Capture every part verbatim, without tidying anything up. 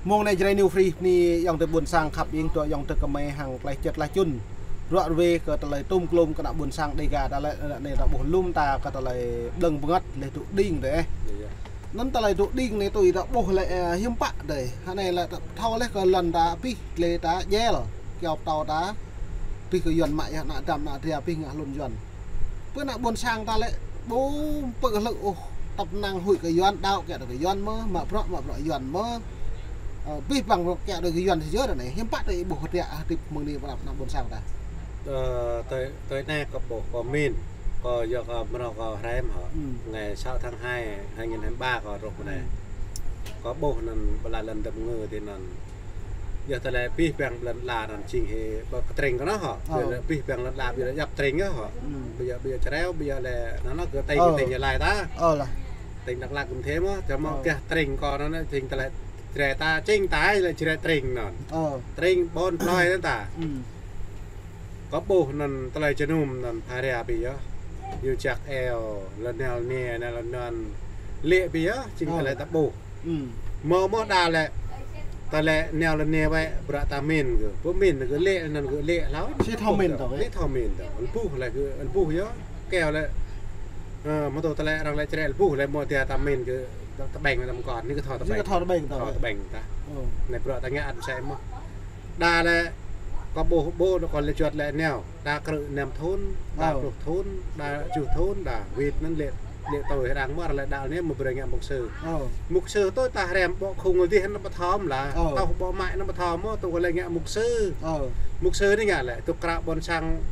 Mông anai Jrai New Free bơni ayŏng adơi ƀuôn sang khăp ing tơ ayŏng adơi kơmơi hăng tơlơi čơt tơlơi čun. Bruă rơwe kơ tơlơi tŭm klôm kơ ană ƀuôn sang Đêga ta lĕ, anai ta ƀuh lŏm ta kơ tơlơi ƀlơ̆ng bơngăt lĕ tŭ đing dêh. Anŭn tơlơi tŭ đing anai tui ta ƀuh lĕ, ơ, hiư̆m pă dêh. Hơnai lĕ ta thâo lĕ kơ lŏn ta pih lĕ ta jel. Kiao pơtâo ta pih kơ Yuan mă yơh, ană dăm ană dra pih ngă hlŭn Yuan. Pơ ană ƀuôn sang ta lĕ ƀu pơhlơ̆ ôh, tăp năng huĭ kơ Yuan, đaŏ kiăng đuaĭ kơ Yuan mơ̆, mă bruă mă bruă Yuan mơ̆. Ơ, abih bang bruă kiăng đuaĭ kơ Yuan sĭt yơh anai. Hiư̆m pă tơ ih ƀuh hơdră hơdip mơ̆ng anai pơ anăp ană ƀuôn sang ta. Ơ, tơ, tơ anai kâo ƀuh kâo min, kâo yua kơ mrâo kâo hrăm hŏ. Hmm. Ngày sáu tháng hai, hai nghìn hai mươi ba kâo rŏh mơ̆ng anai. Hmm. Kâo ƀuh anŭn ƀơi lŏn Dăm Ngư tơ anŭn. Yua tơlơi abih bang lŏn ala anŭn jing hĭ ƀơi kơtring kơ anŭn hŏ. Ơ. Ƀiădah abih bang lŏn ala ƀiădah djŏp tring yơh hŏ. Hmm. Ƀiădah, ƀiădah Jrai, ƀiădah lĕ anŭn, anŭn kơ tring, ơ, tring Gia Lai ta. Ơ lah. Tring Dak Lak kơ mơ̆n thê mơ̆, tơma, ơ, gah tring kâo anŭn, tring tơlơi Jrai ta, jing ta lĕ Jrai tring anŭn. Ơ. Tring ƀôn plơi anŭn ta. Hmm. Kâo ƀuh anŭn tơlơi jơnum anŭn phara pih yơh. Yua jak eo, lŏn neo lŏn ne, lŏn neo lŏn ne lĕ pih yơh, jing, ơ, tơlơi ta ƀuh. Hmm. Mơ̆ mơ̆ đa lĕ, tơlơi neo lŏn ne wơ̆t bruă ta min kơ. Ƀu min kơ lĕ, anŭn kơ lĕ hlâo. Sĭt thâo min tơ, lĕ thâo min tơ. Ƀuh lĕ kơ, ƀuh yơh. Kiao lĕ, ơ, mơ̆ tơ tơlơi arăng lĕ Jrai ƀuh lĕ mơ̆ tia ta min kơ, ta, tơƀeng ta mơkŏn, anai kơ thâo tơƀeng. Anai kơ thâo tơƀeng tơ. Thâo tơƀeng ta. Ơ. Anai bruă ta ngă ăt mơsĕ mơ̆. Đa lĕ, kâo ƀuh ƀuh anŭn kâo lĕ juăt lĕ neo. Đa krư̆ năm thŭn, đa, ơ, pluh thŭn, đa tơjuh thŭn, đa wĭt anŭn lĕ, lĕ tui arăng mơ̆ lĕ đa anai mơ̆ brơi ngă mục sư. Ơ. Mục sư tui ta hrăm ƀô̆ khung adih anŭn ƀu thâo mơ̆ lah. Ơ. Tơl ƀô̆ mă anŭn ƀu thâo mơ̆ tui kơ lĕ ngă mục sư. Ơ. Mục sư anai ngă lĕ tŭ krao ƀôn sang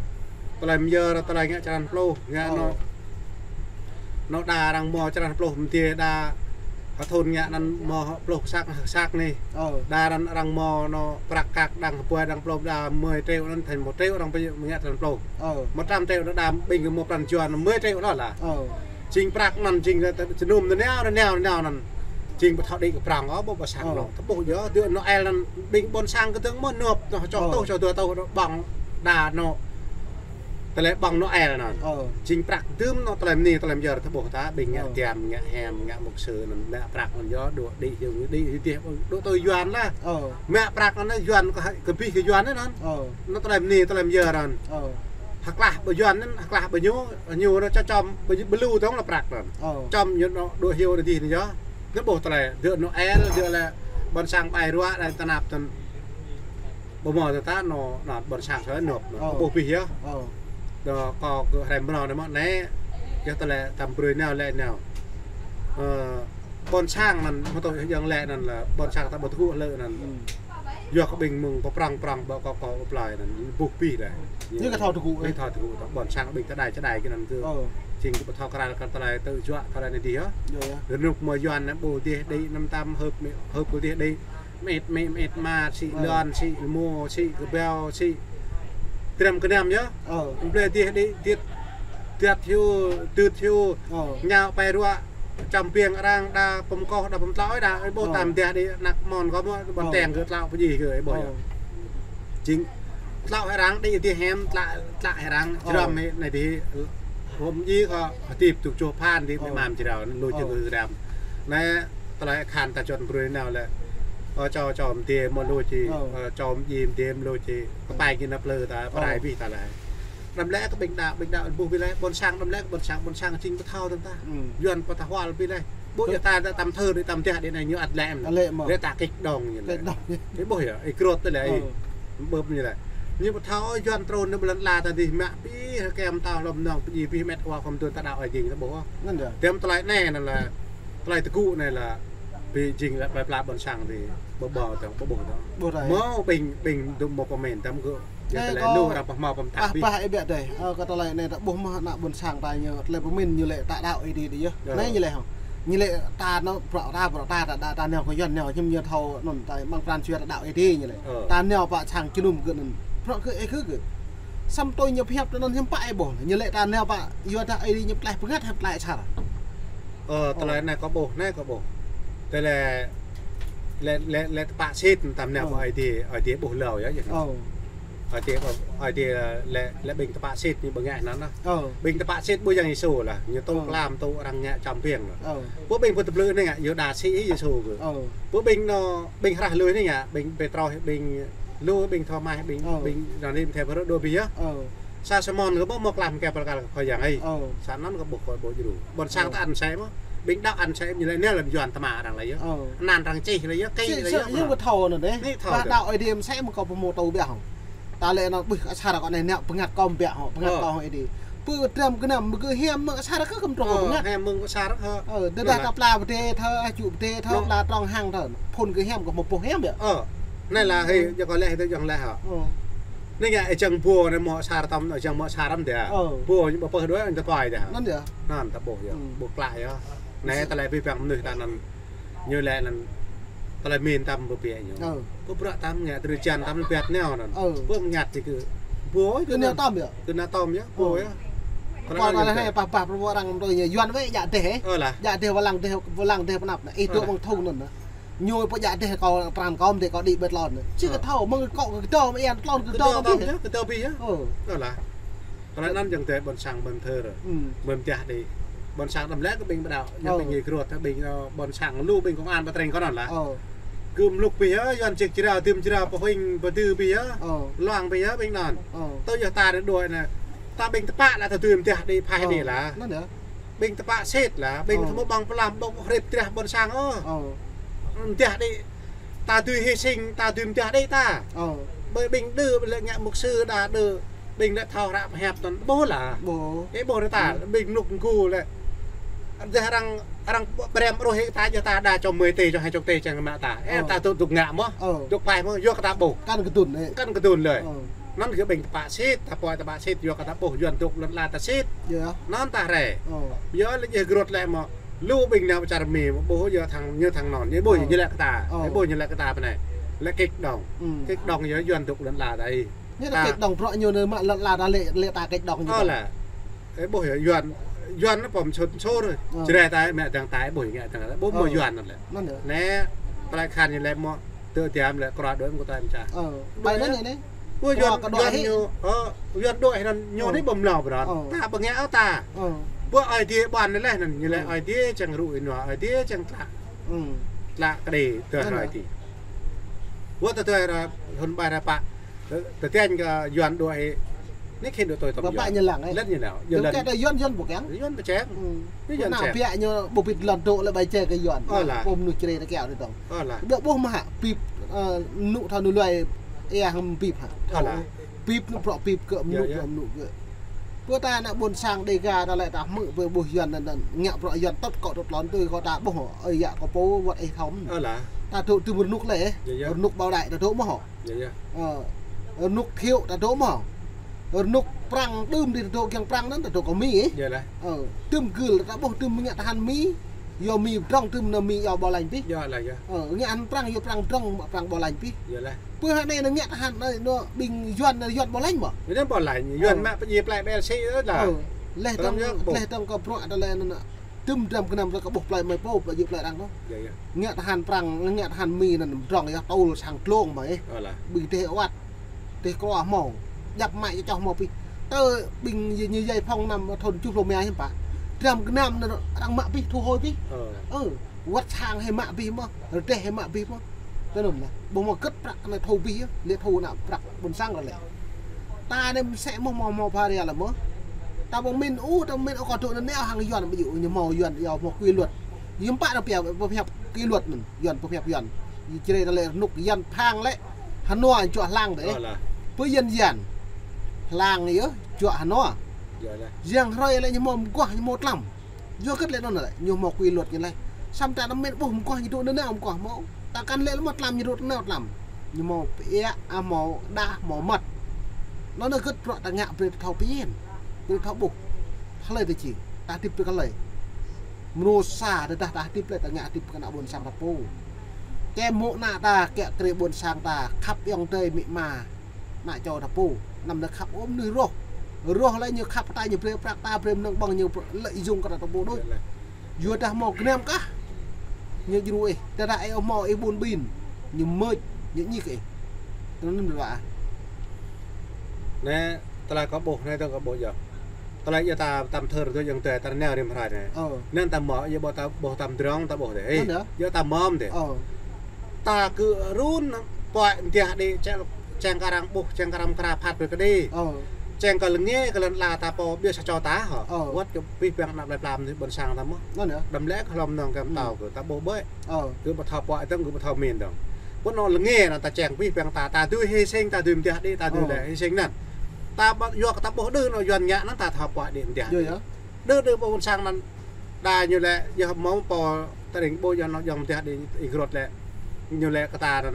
tơlơi myơr, tơlơi ngă črăn pluh, ngă, ơ, anŭn. Anŭn đa arăng mơ̆ črăn pluh mơ̆n dih đa. Hơthŭn ngă anŭn mơ̆ pluh sak, sak anai. Ơ. Đa arăng, arăng mơ̆ anŭn prăk kăk đang hơpuai đang pluh đa mười triệu anŭn thành một triệu arăng pơjing ngă črăn pluh. Ơ. Một trăm triệu anŭn đa ƀing kơ mơ̆ pran jua anŭn mười triệu anŭn lah. Ơ. Jing prăk anŭn jing lĕ jơnum anŭn neo, anŭn neo, anŭn neo anŭn. Jing ƀu thâo đĭ kơ prŏng ôh, ƀu, ƀu sang, ơ, lŏ. Tơƀuh yơh, dŏ Noel anŭn ƀing ƀôn sang kơdơ̆ng mơ̆ nộp, anŭn čô, ơ, tuh, čô dua tuh, anŭn ƀơ̆ng đa anŭn. Tơlơi ƀơ̆ng Noel anŭn. Ơ. Jing prăk dưm anŭn tơlơi mơni, tơlơi myơr tơƀuh ta, ƀing ngă, ơ, tiăm, ngă hem, ngă mục sư anŭn, mă prăk anŭn yơh, dŏ đĭ, jing đĭ, đĭ, dŏ tui Yuan lah. Ơ. Mă prăk anŭn Yuan kơ, kơ abih kơ Yuan anŭn. Ơ. Anŭn tơlơi mơni, tơlơi myơr anŭn. Ơ. Hơklah ƀơi Yuan anŭn, hơklah ƀơi ñu, ñu anŭn čŏ čom, ƀơi, ƀơi lu tơ̆ng lah prăk anŭn. Ơ. Čom ñu anŭn dŏ hyu anŭn dih anŭn yơh. Anŭn ƀuh tơlơi, dŏ Noel, dŏ lĕ ƀôn sang ƀai ruă, đa tơnap tơ̆n. Ƀu mơ̆ tơ ta anŭn, anŭn ƀôn sang soi nộp, anŭn, ơ, ƀuh pih yơh. Ơ. Đa kâo kơ hrăm mrâo anai mơ̆ anai, yơh tơlơi tăm brơi neo lĕ neo. Ơ, ƀôn sang anŭn, mơ̆ tơ yang lĕ anŭn lah, ƀôn sang ta ƀu tơgŭ lĕ anŭn. Hmm. Yua kơ ƀing mơ̆ng pơprŏng prŏng ƀơi kơ kơ plơi anŭn, ƀuh pih đa. Anai kơ thâo tơgŭ, anai, ơ, thâo tơgŭ, ƀôn sang ƀing ta đai čơđai kơ anŭn kơ. Ơ. Jing kơ ƀu thâo krăl kơ tơlơi tơjuă, tơlơi anai dih yơh. Yơh, yơh. Rơnŭk mơ̆ Yuan anŭn ƀuh dih đĭ, năm tăm hơp, hơp kơ dih đĭ. Mĕt, mĕt, mĕt ma, sĭ, ơ, lŏn, sĭ rơmô, sĭ kơbao, sĭ tram kơnăm yơh. Ơ. Blơi dih đĭ, dit, dit hyu, dut hyu. Ơ. Ngă pai ruă, čăm ƀing arăng đa pơm kôh, đa pơm tlao, đa, ơ, ƀuh, ơ, tam dih đĭ, ană mon kâo mơ̆, ƀôn, ơ, teng kơ tlao pơjing kơ, ơ, ƀuh, ơ, yơh. Jing, tlao hơrăng đĭ dih hem, tlao, tlao hơrăng, ơ, jrăm hĭ, anai dih, hôm dih kâo, hơdip tŭk čô phan dih, ơ, mĕ mam jrao, lu, ơ, čô kơ jrăm. Anai, tơlơi akhan ta čuăn brơi nao lĕ. Ơ, čô, čô mơdê mơ̆ lu či, ơ, ơ, čô mơdê mơdê mơ̆ lu či. Kơpai gih nao plư ta, ơ, pơrai bih ta lĕ. Đăm lĕ kơ ƀing đaŏ, ƀing đaŏ ƀuh bih lĕ, ƀôn sang đăm lĕ kơ ƀôn sang, ƀôn sang jing pơthâo tơ̆ng ta. Ừ. Yuan pơthâo hual bih lĕ. Ƀuh yơh ta, ta tăm thơ đĭ tăm dih đĭ anai ñu ăt lĕ mơ̆n. Ăt lĕ mơ̆n. Lĕ ta kích động ñu lĕ. Kích động. Ih ƀuh yơh, ih krôt tơlơi. Ơ. Ih ƀuh ñu lĕ. Ñu pơthâo Yuan trŭn ñu ƀơi lŏn ala ta dih mă bih, rơkem ta hlŏm nong, pơjing bih mĕt wa khŏm tŭn ta đaŏ ai jing ta ƀuh. Anŭn yơh. Tơm tơlơi anai anŭn lĕ. Tơlơi tơgŭ anai lĕ, ƀing jing lĕ plơi pla ƀôn sang dih, ƀu ƀuh tơ̆ng, ƀu ƀuh tơ̆ng. Ƀuh rai. Mơ̆ ƀing, ƀing dŭm mơ̆ pơmĭn tơ̆ng kơ. Anai tơlơi kâo lu arăng pơhmâo pơmtah ƀing. Pah, pah ih ƀiă dêh. Ơ, kơ tơlơi anai ta ƀuh mơ̆ ană ƀôn sang ta ñu, tơlơi pơmĭn ñu lĕ ta đaŏ Ơi Adai dih yơh. Ơ. Anai ñu lĕ hŏ. Ñu lĕ ta nao, bruă ta, bruă ta, ta, ta, ta nao kơ Yuan nao, hiư̆m ñu thâo anŭn ta mơ̆ng pran jua ta đaŏ Ơi Adai ñu lĕ. Ơ. Ta nao pơ sang jơnum kơ anŭn. Bruă kơ ih kơ kơ. Samơ̆ tui ñu pơhiăp anŭn hiư̆m pă ih ƀuh. Ñu lĕ ta nao pơ, yua dah Ơi Adai ñu pơklaih bơngăt hă pơklaih asar. Ơ, tơlơi anai kâo ƀuh, anai kâo ƀuh. Tơlơi Lĕ, lĕ, lĕ tơpă sĭt tăm nao pơ Ơi Adai, Ơi Adai ƀuh hlâo yơh. Ơi Adai, Ơi Adai lĕ, lĕ ƀing tơpă sĭt ñu ƀơngăt anŭn. Ƀing tơpă sĭt ƀu yang Yêsu lah, ñu tŭ klam tŭ arăng ngă čăm piêng lah. Pơ ƀing pơtơblư̆ anai ngă, Yuđa sĭ Yêsu kơ. Pơ ƀing anŭn, ƀing hrah lui anai ngă, ƀing Pêtrôs, ƀing lu, ƀing Thômas, ƀing, ƀing anŭn anai mơ̆n thâo pơrơđô ƀiă yơh. Sa Simôn kơ ƀuh mơ̆ klam kơ pơkăl kơ Khua Yang ơi. Sa anŭn kơ ƀuh kơ ƀuh djru. Ƀôn sang ta ăn sĕ mơ̆. Ƀing đaŏ ăn sĕ ñu lĕ anai lĕ Yuan tơma arăng lĕ yơh. Anăn arăng čih lĕ yơh, kơ lĕ yơh. Ñu ƀu thâo anŭn dêh. Ñu thâo. Ƀă đaŏ Ơi Adai mơsĕ mơ̆ kâo pơmô tơ ƀiă hŏ. Ta lĕ anŭn ƀuh asar kâo anai nao pơngăt kâo ƀiă hŏ, pơngăt kâo hŏ Ơi Adai. Pơ dram gơnam mơ̆ gơ̆ hiam mơ̆ asar kâo kơm trŏ pơngăt. Hiam mơ̆ng asar hŏ. Ơ, tơdah ta pla pơdai thâo, aju pơdai thâo, pla trong hăng thâo. Phŭn gơ̆ hiam kâo mơ̆ ƀuh hiam ƀiă. Anai lah, hei, jơkâo lĕ, hei, tơ jơ̆ng lĕ hŏ. Anai ngă, ơ, čang ƀuh anai mơ̆ asar tăm, ơ, čang mơ̆ asar tăm dêh. Ƀuh, ñu ƀu pơh đuaĭ, ñu tơpai dêh. Anŭn dêh. Anŭn ta ƀuh yơh. Ƀuh klă yơh. Anai tơlơi abih bang mơnuih ta anŭn. Ñu lĕ anŭn tơlơi min tăm pơpiă ñu. Pơbră tăm ngă drơi jan tăm lĕ biă nao anŭn. Pơngăt či kơ. Ƀuh, kơ nao tăm yơh. Kơ nao tăm yơh, ƀuh yơh. Kơ nao tăm yơh. Pah pah pơrơmô arăng mơ̆n tui ñu Yuan wơ̆t djă dêh. Djă dêh wơ̆t lăng dêh, wơ̆t lăng dêh pơnăp anai. Ih dŏ mơ̆ng thŭng anŭn. Ñu pô djă dêh kâo pran kâo mơ̆n dêh kâo đĭ ƀơi tlôn. Či kơ thâo mơ̆ng kâo kơ dŏ mơ̆n ian tlôn kơ dŏ mơ̆n dêh. Kơ dŏ ƀiă. Ơ lah. Tơlơi anŭn jing tơ ƀôn sang mơ̆n thơ rơ. Mơ̆n tiah đĭ. Ƀôn sang tăm lĕ kơ ƀing ƀu đaŏ. Ñu ƀing ngĭ krut, ƀing, ơ, ƀôn sang lu ƀing kông an pơtreng kơ anŭn lah. Kơ mluk ƀiă, Yuan čik jrao, tưm jrao, pơhuing, pơdư ƀiă. Luang ƀiă, ƀing anŭn. Tơ yơh ta đuaĭ anai. Ta ƀing tơpă lah ta tưm tiah đĭ, phaih đĭ lah. Ƀing tơpă sĭt lah, ƀing tơmơ̆ ƀơ̆ng pơlăm ƀơ̆ng hrĕp drah ƀôn sang ôh. Mơtiah đĭ, ta dưi hy sinh, ta dưi mơtiah đĭ ta. Ƀơi ƀing đơ lĕ ngă mục sư đa đơ, ƀing lĕ thâo hră pơhiăp tơ̆n ƀuh lah. Ih ƀuh ră ta, ƀing mluk mgu lĕ. Dêh arăng, arăng brem ruih ta, djơ̆ ta đa čô mười tỉ, čô hai chục tỉ čang mă ta. Ơ, ta dŏ dŏ ngă mơ̆, dŏ paih mơ̆, yua kơ ta ƀuh. Kăn kơdŭn lĕ. Kăn kơdŭn lĕ. Anŭn kơ ƀing tơpă sĭt, ta pơhiăp tơpă sĭt, yua kơ ta ƀuh Yuan dŏ lŏn ala ta sĭt. Anŭn ta rai. Yua lĕ djơ̆ grot lĕ mơ̆. Lu ƀing nao pơ čar Mi mơ̆ ƀuh yua thang, ñu thang anŭn. Ñu ƀuh ñu lĕ kơ ta. Ñu ƀuh ñu lĕ kơ ta pơ anai. Lĕ kĕč đŏng. Kĕč đŏng yua Yuan dŏ lŏn ala ta ih. Ñu ta kĕč đŏng prŏ ñu anai mă lŏn ala ta lĕ, lĕ ta kĕč đŏng ñu. Ơ lah. Ih ƀuh yua Yuan, Yuan anŭn pơm sut sur. Jrai ta mă dang ta ih ƀuh ngă dang ta. Ƀuh mơ̆ Yuan anŭn lĕ. Anŭn yơh. Anai, tơlơi khan ñu lĕ mơ̆. Tơ tiam lĕ kơ ră đuaĭ mơ̆ kơ ta mơ̆ ča. Ơ, ƀai anŭn anai. Ơ, Yuan, Yuan ñu, ơ, Yuan đuaĭ anŭn ñu anai ƀu mlâo pơ anŭn. Ta ƀu ngă ôh ta. Ƀu Ơi Adai ƀuăn anai lĕ anŭn, ñu lĕ Ơi Adai čang rŭ ih nua, Ơi Adai čang tlă. Tlă kơđi tơ hrơi ti. Ƀu tơ tơ hrơi hun ƀai hrơi pă. Tơ, tơ tian kơ Yuan đuaĭ. Anai khĭn đuaĭ tui tơm Yuan. Pă ñu lăng, ơ. Lĕ ñu nao. Tơl kơ ta Yuan, Yuan ƀu kiăng. Yuan ƀu čem. Ñu Yuan čem. Pơhiăp ñu ƀu ƀĭt lŏn dŏ lĕ ƀai čem kơ Yuan. Ơ lah. Pô mơnuih črê ta kiaŏ đĭ tong. Ơ lah. Ƀu ƀuh mơ̆ hă, pip, ơ, mơnŭ thâo mơnŭ luai, ơ, hăng pip hă. Ơ lah. Pip anŭn prŏ pip kơ mơnŭ prŏ mơnŭ kơ. Pơ ta ană ƀôn sang Dêga ta lĕ ta hmư̆ pơ ƀuh Yuan anŭn, anŭn ngă prŏ Yuan tŏt kơ tŏt lŏn tui kơ ta ƀuh, ơi yă kơ pô wơ̆t ih thâo mơ̆n. Ơ lah. Ta dŏ tơm rơnŭk lĕ. Rơnŭk ƀâo đai ta dŏ mơ̆ hŏ. Ơ, rơnŭk khiu ta dŏ mơ̆. Rơnŭk prăng tơm đĭ ta dŏ kiăng prăng anŭn ta dŏ kơ Mi. Ơ, tơm gưl ta ƀuh tơm ngă tơhan Mi. Yua Mi pơdrŏng tơm anŭn Mi yua ƀâo lanh pih. Ơ, ngă tơhan prăng yua prăng pơdrŏng prăng ƀâo lanh pih. Pơ hă anai anŭn ngă tơhan anai anŭn ƀing Yuan anŭn Yuan ƀâo lanh mơ̆. Yuan ƀâo lanh, Yuan mă pơjing plei ƀel si ơ lah. Leh tơm, leh tơm kơ prŏ ta lĕ anŭn. Tơm dram gơnam ta kơ ƀuh plei mơi pô, plei yua plei arăng tơ. Ngă tơhan prăng, ngă tơhan Mi anŭn pơdrŏng yua tơl sang tlông mơi. Ƀing teh wăt, teh krua hmâo. Djăp mă čơčŏh hmâo pih. Tơ ƀing ñu djai phŏng năm thun tơjuh pluh rơma hiư̆m pă. Dram gơnam anŭn arăng mă pih, thu hồi pih. Ơ. Wăt sang hĭ mă pih mơ̆, rơdêh hĭ mă pih mơ̆. Tơ anŭn lah. Ƀu hmâo gĕt prăk anai thu pih yơh, lĕ thu ană prăk ƀôn sang ră lĕ. Ta anai mơsĕ mơ̆ hmâo hmâo pha ria lĕ mơ̆. Ta ƀu min ôh, ta ƀu min ôh kơ dŏ anai nao hăng Yuan ƀu djơ̆, ñu hmâo Yuan yua hmâo kỷ luật. Hiư̆m pă arăng pơhiăp, pơhiăp kỷ luật anŭn, Yuan pơhiăp Yuan. Ñu črê ta lĕ rơnŭk Yuan phang lĕ, hơnua čuă hlang dêh. Pơ Yuan Yuan. Hlang yơh, čuă hơnua. Yang hrơi lĕ ñu hmâo mơguah, ñu hmâo tlam. Yua hơget lĕ anŭn lĕ, ñu hmâo kỷ luật ñu lĕ. Samơ̆ ta anăm min ƀuh mơguah ñu dŏ anŭn nao mơguah hmâo. Ta kăn lĕ lĕ mơ̆ tlam ñu dŏ anŭn nao tlam. Ñu hmâo pơiă, a hmâo đah, hmâo măt. Anŭn hơget prŏ ta ngă brơi ta thâo pơyên. Brơi ta thâo ƀuh. Hlơi ta či. Ta hơdip brơi kơ hlơi. Mơnuih sa tơdah ta hơdip lĕ ta ngă hơdip kơ ană ƀôn sang ta pô. Čem mơ̆ ană ta kiă kriê ƀôn sang ta khăp ayŏng adơi amĭ ama. Ană čô ta pô, anăm nao khăp ôh mơnuih rŏh. Rŏh lĕ ñu khăp ta ñu brơi prăk ta brơi mơnơ̆ng ƀơ̆ng ñu lĕ yŭng kơ ta pô đôč. Yua dah hmâo gơnam kah. Ñu djru ih, tơdah ih ƀu hmâo ih ƀun ƀin, ñu mơ̆t, ñu ñik ih. Anŭn mơ̆n wa. Anai, tơlơi kâo ƀuh, anai dơ̆ng kâo ƀuh yơh. Tơlơi yua ta tăm thơr tui yơ̆ng tơi ta nao rĭm hrơi anai. Ơ. Anŭn ta hmâo, yua ƀuh ta ƀuh tăm drong ta ƀuh dih. Ơ, yơh. Yua ta hmâo dih. Ơ. Ta kơ run pơai mơdiah đĭ čeng, čeng kơ arăng ƀuh, čeng kơ arăng kra phat brơi kơ đĭ. Ơ. Čeng kơ lơnge kơ lŏn ala ta pô ƀiă sa čô ta hŏ. Ơ. Wơ̆t kơ pih păng anăp plơi pla mơ̆n ƀôn sang ta mơ̆n. Anŭn yơh. Đăm lĕ kơ hlŏm nong kơ mơtao kơ ta ƀuh ƀơi. Ơ. Kơ ƀu thâo pơai dơ̆ng, kơ ƀu thâo min dơ̆ng. Ƀuh anŏ lơnge anŭn ta čeng pih păng ta, ta dưi hy sinh, ta dưi mơdiah đĭ, ta dưi lĕ hy sinh anŭn. Ta ƀu yua kơ ta ƀuh đưm anŏ Yuan ngă anŭn ta thâo pơai đĭ mơdiah đĭ. Yơh, yơh. Đơ đơ ƀôn sang anŭn đa ñu lĕ, yơh hmâo pô tơring ƀuh yơh anŏ yơ̆ng mơdiah đĭ ih grot lĕ. Ñu lĕ kơ ta anŭn,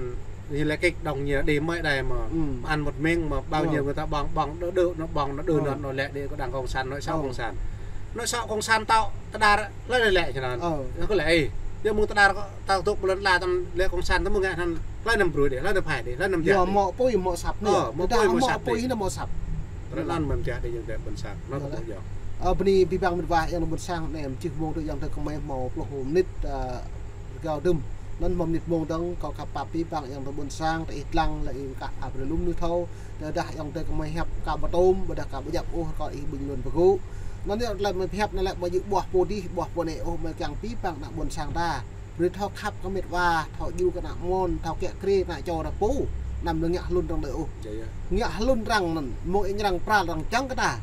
ñu lĕ kĕč đŏng ñu đĭ mơ̆i đai mơ̆n. Ăn một miếng mơ̆n bao nhiêu người ta ƀơ̆ng, ƀơ̆ng đơ đơ anŏ ƀơ̆ng anŏ đơ anŏ lĕ đĭ kơ đang cộng sản, nội sŏ cộng sản. Nội sŏ cộng sản tao tơdar lĕ lĕ lĕ čơnăn. Anŭn kơ lĕ ih. Yơh mơ̆ng tơdar tao tŭk ƀơi lŏn ala tăm lĕ cộng sản tăm mơ̆ng ngă anŭn lĕ năm brơi đĭ, lĕ năm pơai đĭ, lĕ năm mơdiah đĭ. Yua hmâo pô ih hmâo săp anai. Ơ, hmâo pô ih hmâo săp đĭ. Tơlơi anŭn mơ̆n mơdiah đĭ yơ̆ng tơi ƀôn sang. Anŭn kơ ƀuh yơh. Ơ, bơni pih păng mĕt wa yơ̆ng tơi ƀôn sang anai, mơ̆n čih mơ̆ng tơ yơ̆ng tơi kơmơi hmâo pluh mơnit, ơ, rơgao đưm. Anŭn hmâo mơnit mơ̆ng dơ̆ng kâo khăp pap pih păng yơ̆ng tơi ƀôn sang, tơ ih lăng lĕ ih kah ăp rơlŭm ñu thâo. Tơdah yơ̆ng tơi kơmơi hiăp kâo ƀu tôm, ƀôdah kâo ƀu djăp ôh, kâo ih ƀing lŏn pơgŭ. Anŭn yơh tơlơi mơi hiăp anai lĕ ƀu djơ̆ ƀuh pô dih, ƀuh pô anai ôh, mơi kiăng pih păng ană ƀôn sang ta. Brơi thâo khăp kơ mĕt wa, thâo djru kơ ană mơ̆n, thâo kiă kriê ană čô ta pô. Anăm lĕ ngă hlŭn arăng đơi ôh. Yơh, yơh. Ngă hlŭn arăng anŭn, mơ̆ng ih arăng pral arăng čang kơ ta.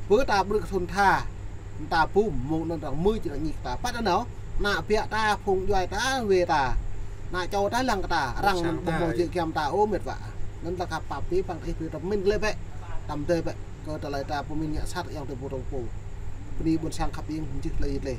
Pơ ta brơi kơ thŭn tha, ta bum, mơ̆ng anŭn arăng mưč arăng ñik ta. Păt anŭn, ană ƀiă ta, phung djuai ta, wai ta. Ană čô ta lăng kơ ta, arăng anŭn ƀu hmâo jĕ giăm ta ôh mĕt wa. Anŭn ta khăp pap pih păng ih brơi tơmin glĕ bĕ. Tăm tơi bĕ. Kơ tơlơi ta pơmin ngă sat yơ̆ng tơi ƀu tŏng pô. Bơni ƀôn sang khăp ing mơ̆n čih tơlơi yit lĕ.